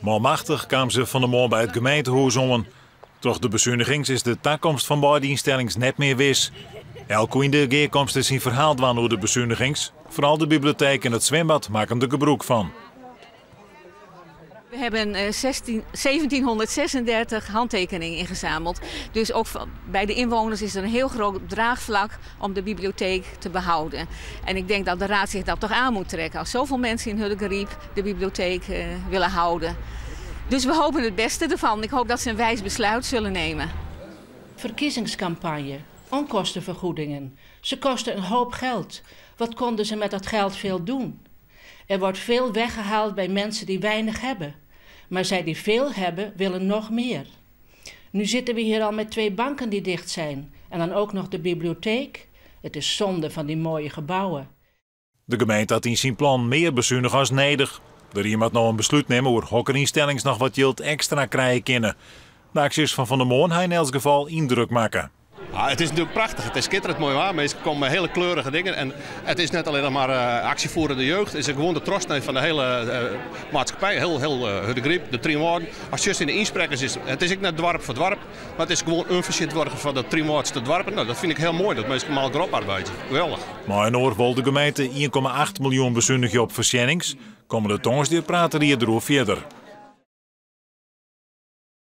Manmachtich kamen se fan 'e moarn by it gemeentehûs oan. Troch de besunigings is de takomst fan beide ynstellings net mear wis. Elk koe yn de gearkomste syn ferhaal dwaan oer de besunigings. Foaral de biblioteek en it swimbad makken der gebrûk fan. We hebben 16, 1736 handtekeningen ingezameld. Dus ook bij de inwoners is er een heel groot draagvlak om de bibliotheek te behouden. En ik denk dat de raad zich dat toch aan moet trekken. Als zoveel mensen in Hurdegaryp de bibliotheek willen houden. Dus we hopen het beste ervan. Ik hoop dat ze een wijs besluit zullen nemen. Verkiezingskampanje, onkostenvergoedingen. Ze kosten een hoop geld. Wat konden ze met dat geld veel doen? Er wordt veel weggehaald bij mensen die weinig hebben. Maar zij die veel hebben, willen nog meer. Nu zitten we hier al met twee banken die dicht zijn. En dan ook nog de bibliotheek. Het is zonde van die mooie gebouwen. De gemeente hat yn syn plan mear besunige as nedich. De rie moat no in beslút nimme oer hokker ynstellings noch wat jild ekstra krije kinne. De aksjes fan fan 'e moarn ha yn elts gefal yndruk makke. Ah, it is natuerlik prachtich. It is skitterend moai waar. Minsken komme mei hiele kleurige dingen. En it is net allinnich mar uh, aksjefoerende de jeugd. It is gewoan de trochsneed fan de hiele uh, maatskippij. Hiel, hiel uh, Hurdegaryp, de Trynwâlden. Ast sjochst yn de ynsprekkers is it is ek net doarp foar doarp, mar it is gewoan in fertsjintwurdiger fan de Trynwâldster doarpen. No, dat fyn ik hiel moai, dat minsken mei elkoar oparbeidzje. Geweldich. Mei-inoar wol de gemeente 1,8 miljoen besunigje op foarsjennings. Kommende tongersdei praat de ried deroer fierder.